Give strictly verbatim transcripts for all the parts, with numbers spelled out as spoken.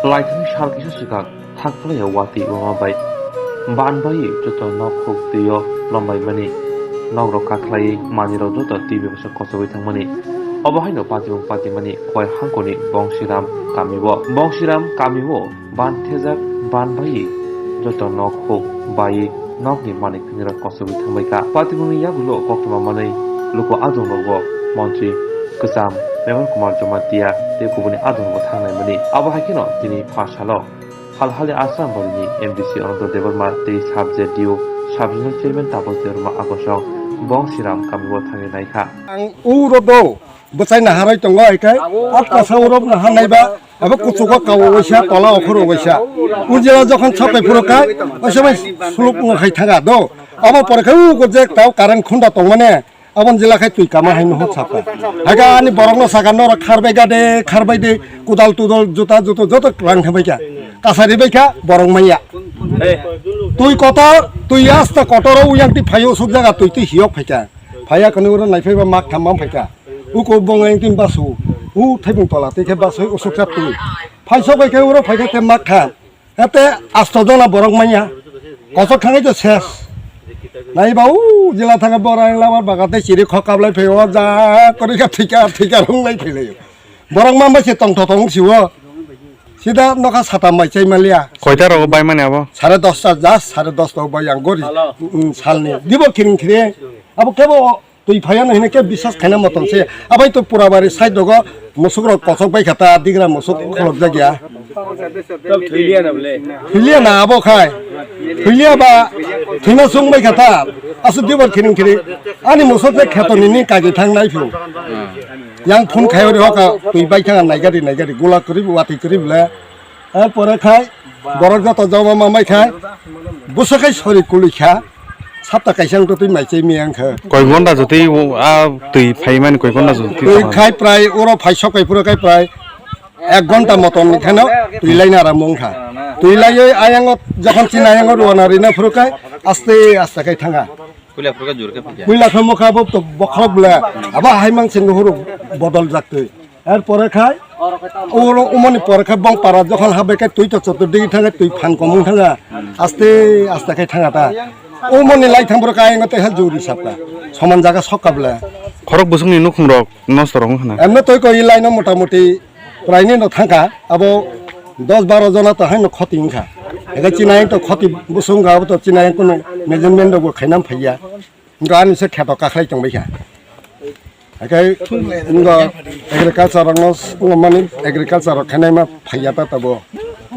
Laithani sal kisa swkang thakphlaiya watwi wama bai ban baiwi joto nok huk twi-o lombaimani, nokrok kakhlaiwi manwirok joto twi bai bwsa kochogwi thangmani. Obo haino patimung patimani Khowai hangkoni Bongshiram kamio. Bongshiram kamio ban thejak ban baiwi joto nok huk baiwi nokni manik thwngrok kochogwi thangbaikha. Patimungni yagulo koktwma manwi luku adongrokbo montri kwcham Mevar Kumar Jamatia tei kubuni adongrokbo thangnaimani. Abo hai kheno tini pha salo Halhali Assam Barini M D C Ananta Debbarma tei Sub Z D O Sub Zonal Chairman Tapas Debbarma akosong Bongshiram kamio thangwi naikha. Ang uro do bwchai naharwi tongo, hai khe atka sa uro naharnai ba, abo kuchugo kawo waisa, tola okhoro waisa. Ujila jokhon sapai phuru kha, waisa bai suluk no hai thanga do. Abo pore khe ugo je tao current khunda tongmane, abon jila khai twi kama hai no hot sapa. Hai khe ani borok no saka norok kharbai ga de, kharbai de, kudal tudal, juta juto joto rang khabai kha. Kasari bai kha borok manya. Twi kotor, twi asta kotoro uyang ti phaio suk jaga twi twi hiyok phaikha. Phaiya kwnwi uro naiphaiba mak tham mang phaikha. Uko bongeng tin basu. U thaibung tola tei khe basui usuk chat twi. Phai sok bai khe uro phaikha khe mak tham. Ete asto jona borok manya. Kosok khangai to ses. Naiba u jila thanga borang labar baga tei chiri khok kablai phai o ja kori kha thika thika rung lai phai lai. Borok ma bai se tong tho tong si o. Sida nokha sata mai chai maliya. Koita rogo bai mani abo? Sare dosta, just sare dosta bai ang gori. Salo. Mm, salni. Dibo kiring kiring. Abo kebo twi phaiya no hine ke biswas khaina motom se. Abai to pura bari side rogo musuk rok kosok bai khata digra musuk kholok jagya. Tok thwiliya na bole. Thwiliya na abo khai. Thwiliya ba thwina sung bai khata. Asu dibo kiring kiring. Ani musuk se kheto nini kaji thang nai phu. Yang phone khai ori hoka twi bai thang nai gari nai gari gula kuri watwi kuri bole. Er pore khai borok joto joma mamai khai busa khai sori kului kha. Sapta kaisa wngtwi mai chai mi ang kha. Koi gonda jotwi o, a twi phai mani koi gonda jotwi Twi tong khai prai oro phai sok kai phuru khai prai ek gonta moton ni kheno twi lai na ramung kha. Twi lai oi ayang o jokhon chini ayang o ruana rina phuru khai aste aste khai thanga. Puila phuru kha jur khe phai. Puila kha mokha bo to bokhok bla aba hai mang se nuhuru bodol jak twi. Er pore khai, ulo umoni pore khai bong para jokhon habai khai twi to chotur digi thanga, twi phan komung thanga, aste aste khai thanga ta. Umoni lai thang borok ayang tei ha juri sapka, soman jaga sokka bla. Khorok busungni nukhung rok nosto rok wngkha na? Emno twi koi lai no mota moti prai ni no thangka, abo dos baro jona to haino khoti wngkha. Ega chinai to khoti busung ga abo to chinai kuno measurement rok bo khainam phaiya. Wngkha ani se kheto kakhlai tongbai kha. Haikhe wngkha agriculture rokno, wngkha mani agriculture rok khainai ma phaiya ta tabo.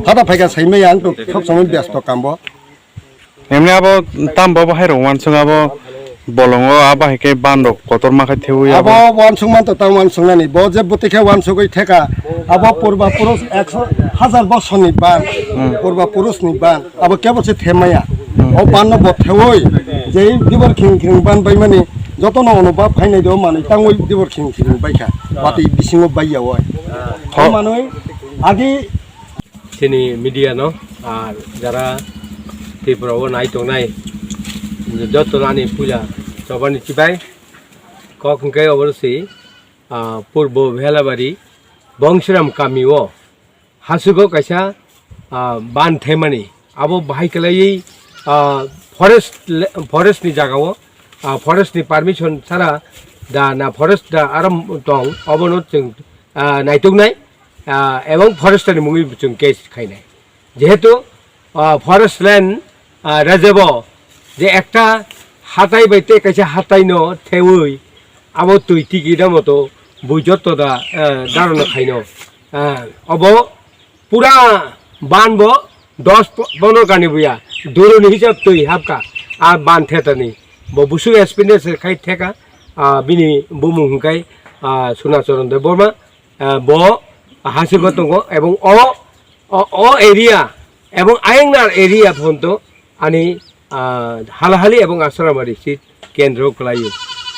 Phata phaikha saimaya ang to sob somoi besto kambo. Emni abo tam bo bahai rok wansuk abo bolongo abo haikhe ban rok kotor ma khai thewi abo. Abo wansuk man to tam wansuk nani bo je bwtwi khe wansugwi theka abo purba purus ekso hajar bosor ni ban, purba purus ni ban. Abo kebo se themaya. O banno bo theoi je dibor khing khing ban bai mani jotono ono ba phainai do manwi tangwi dibor khing khing bai kha. Watwi bisingo bai ya oi. Tho- O manwi agi chini media no ar jara Tripura o nai tongnai joto nani puila chobani chibai kok hingkai obo si, ah, Purbo Bhelabari Bongshiram kami o hasugo kaisa, ah, ban themani. Abo bahai kwlaiwi, ah, forest le-, forest ni jagao, ah, forest ni permission sara da na forest da aram tong, obono chwng, ah, naituknai, ah, ebong forester ni mungwi chwng case khainai. Jehetu, ah, forest land, ah, rajebo je ekta hatai bai tei kaisa hatai no thewi abo twi tiki da moto bui jotto da, ah, darono khaino. Ah, obo pura ban bo dos po-, pondro kani buya duroni hisab twi hapka a ban thetani bo busuk experience khai theka, ah, bini bumung hingkai, ah, Sunacharan Debbarma, ah, bo hasigo tongo ebong o O, o area ebong ayangnar area phonto ani, ah, Halahali ebong Asramari si kendro kwlaio.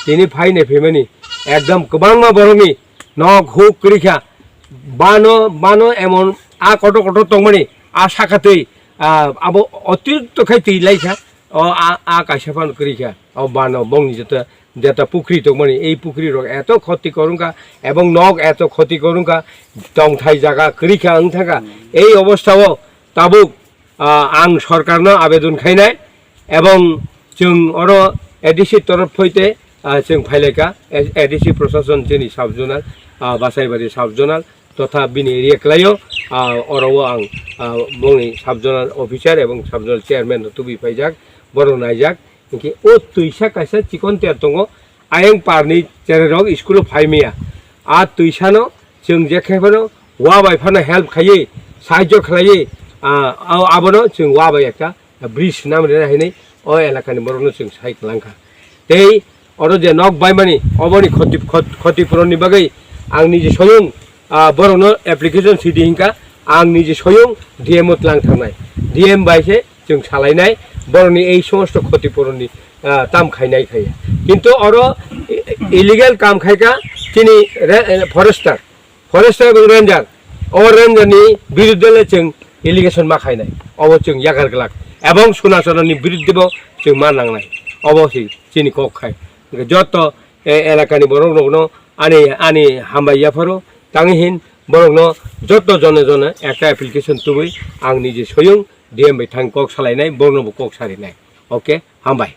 Tini phainai phaimani ekdom kwbangma borokni nok huk kwrwikha. Bano, bano emon a kotor kotor tongmani a sakatwi, ah, abo otirikto khai twi laikha. O a, a kaisa phano kwrwikha. O bano bongni joto jeta pukri tongmani, ei pukri rok eto khoti korungkha, ebong nok eto khoti korungkha, tongthai jaga kwrwi kha wng thangkha. Hmm. Ei obostha o tabuk, ah, ang sorkarno abedon khainai, ebong chwng oro A D C torof hoite, ah, chwng phailaikha, A D C prosason chini sub zonal, ah, Basaibari sub zonal, totha bini area kwlaio, ah, oro o ang, ah, bongni sub zonal officer ebong sub zonal chairman no tubui phaijak, borok naijak. Hinkhe o twisa kaisa chikon ter tongo, ayang parni cherai rok school o phai maya. A twisano chwng je khe phano wa bai phano help khaiwi, sahajyo khlaiwi, ah, abono chwng wa bai ekta bridge swnam rwna hinwi o elakani borokno chwng sai kwlangkha. Tei oro je nok baimani, oboni khoti-, khot-, khotipuronni bagwi ang niji soyung, ah, borokno application sidi hinkha, ang niji soyung D M o tlang thangnai. D M bai se chwng salainai, borokni ei somosto khotipuronni, ah, tam khainai khaiya. Kintu oro i-, illegal kam khaikha chini re-, forester. Forester ebong ranger, o ranger ni biruddhe le chwng allegation ma khainai, obo chwng yagar glak, ebong Sunachara ni biruddhe bo chwng ma nangnai, obo se chini kok khai. Hwnkhe joto e elaka ni borok rok no ani, ani hambai yapharo tangwi hin borok no joto jone jone ekta application tubui ang niji soyung D M bai thang kok salainai, borok no bo kok sarinai. Okay, hambai.